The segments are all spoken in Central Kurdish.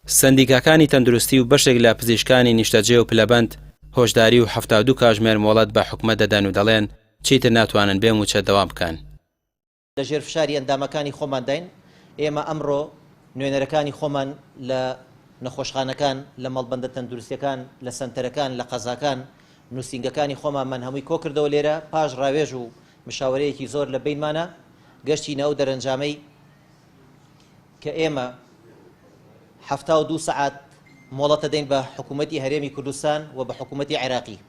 سەندیکاکانی تەندروستی و بەشێک لە پزیشکانی نیشتەجێ و پلەبەند هۆشداری و 72 کاژمێر مۆڵەت بە حکومەت دەدەن و دەڵێن چیتر ناتوانن بێ مووچە دەوام بکەن. لە ژێر فشاری ئەندامەکانی خۆمانداین، ئێمە ئەمڕۆ نوێنەرەکانی خۆمان لە نەخۆشخانەکان، لە مەڵبەندە تەندروستیەکان، لە سەنتەرەکان، لە قەزاکان، نوسینگەکانی خۆمانمان هەمووی کۆکردەوە لێرە، پاش ڕاوێژ و مشاوەرەیەکی زۆر لە بەینمانا گەشتینە ئەو دەرەنجامەی کە ئێمە 72 سەعات مۆڵەت دەدەین بە حکوومەتی هەرێمی کوردستان و بە حکوومەتی عێراقی.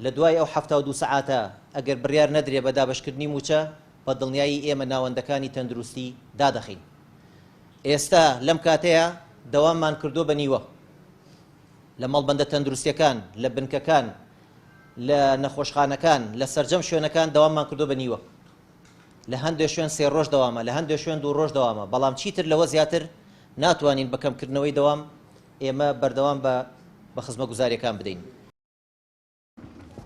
لە دوای ئەو 72 سەعاتە ئەگەر بڕیار نەدرێ بە دابەشکردنی مووچە، بە دڵنیایی ئێمە ناوەندەکانی تەندروستی دادەخەین. ئێستا لەم کاتەیا دەواممان کردووە بە نیوە. لە مەڵبەندە تەندروستیەکان، لە بنکەکان، لە نەخۆشخانەکان، لە سەرجەم شوێنەکان دەواممان کردووە بە نیوە. لە هەندێ شوێن سێ ڕۆژ دەوامە، لە هەندێ شوێن دوو ڕۆژ دەوامە، بەڵام چیتر لەوە زیاتر ناتوانین بە کەمکردنەوەی دەوام ئێمە بەردەوام بە بە خزمەگوزاریەکان بدەین.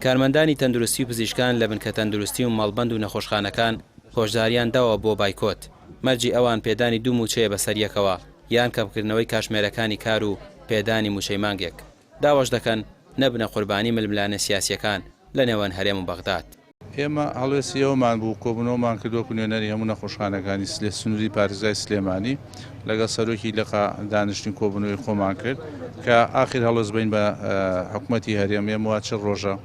کارمەندانی تەندروستی و پزیشکان لە بنکە تەندروستی و مەڵبەند و نەخۆشخانەکان هۆشداریان داوە بۆ بایکۆت، مەرجی ئەوان پێدانی دوو مووچەیە بەسەر یەکەوە یان کەمکردنەوەی کاژمێرەکانی کار و پێدانی مووچەی مانگێک. داواش دەکەن نەبنە قوربانی ململانێ سیاسییەکان لە نێوان هەرێم و بەغداد. ئێمە هەڵوێستی ئەوەمان بوو کۆبوونەوەمان کرد وەکو نوێنەری هەموو نەخۆشخانەکانی سلێ سنووری پارێزگای سلێمانی لەگەڵ سەرۆکی لقا دانیشتین کۆبوونەوەی خۆمان کرد کە ئاخیر هەڵوێست بین بە حکومەتی هەرێم ئێمە وا چ ڕۆژە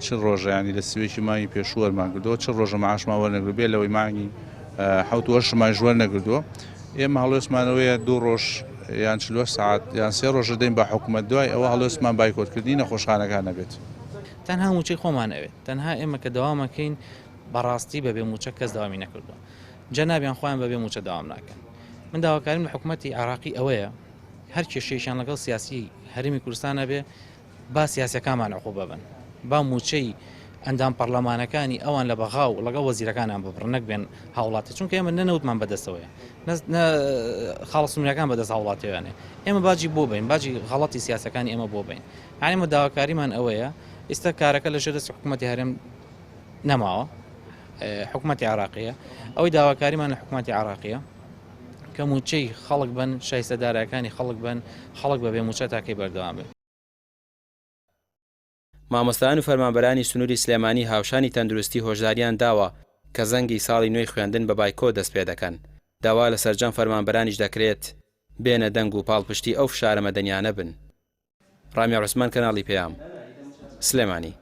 چ ڕۆژە ینی لە سوێکی مانگی پێشوو وەرمان کردەوە چ ڕۆژە معاشمان وەرنەگرت بێ لەوەی مانگی حەوت وەشمانش وەرنەگردووە ئێمە هەڵوێستمانەوەیە دوو ڕۆژ یان چلوە سعات یان سێ ڕۆژە دەین بە حکومەت دوای ئەوە هەڵوێستمان بایکۆتکردنی نەخۆشخانەکان نەبێت. تەنها مووچەی خۆمان ئەوێت تەنها ئێمە کە دەوام ئەکەین بەڕاستی بەبێ مووچە کەس دەوامی نەکردووە جەنابیان خۆیان بەبێ مووچە دەوام ناکەن من داواکاریم لە حکوومەتی عراقی ئەوەیە هەر کێشەیەکیان لەگەڵ سیاسی هەرێمی کوردستان هەبێ با سیاسەکانمان عقوبە بن با مووچەی ئەندام پەرلەمانەکانی ئەوان لە بەغا و لەگەڵ وەزیرەکانیان ببڕن نەک بێن هاوڵاتی چونکە ئێمە نە نەوتمان بەدەستەوەیە نە خاڵە سنووریەکان بەدەست هاوڵاتیانێ ئێمە باجی بۆ بین باجی غەڵەتی سیاسەکانی ئێمە بۆ بین یانی ئێمە داواکاریمان ئەوەیە ئێستا کارەکە لە ژێر دەستی حکوومەتی هەرێم نەماوە حکوومەتی عراقیە ئەوەی داواکاریمان لە حکوومەتی عراقیە کە موچەی خەڵک بن شایستەدارەکانی خەڵک بن خەڵک بەبێ موچە تاکەی بەردەوام بێت. مامۆستایان و فەرمانبەرانی سنووری سلێمانی هاوشانی تەندروستی هۆشداریان داوە کە زەنگی ساڵی نوێی خوێندن بە بایکۆت دەستپێدەکەن، داوا لە سەرجەم فەرمانبەرانیش دەکرێت بێنە دەنگ و پاڵپشتی ئەو فشارە مەدەنیانە بن. ڕامیار عوسمان کەناڵی پەیام، سلێمانی.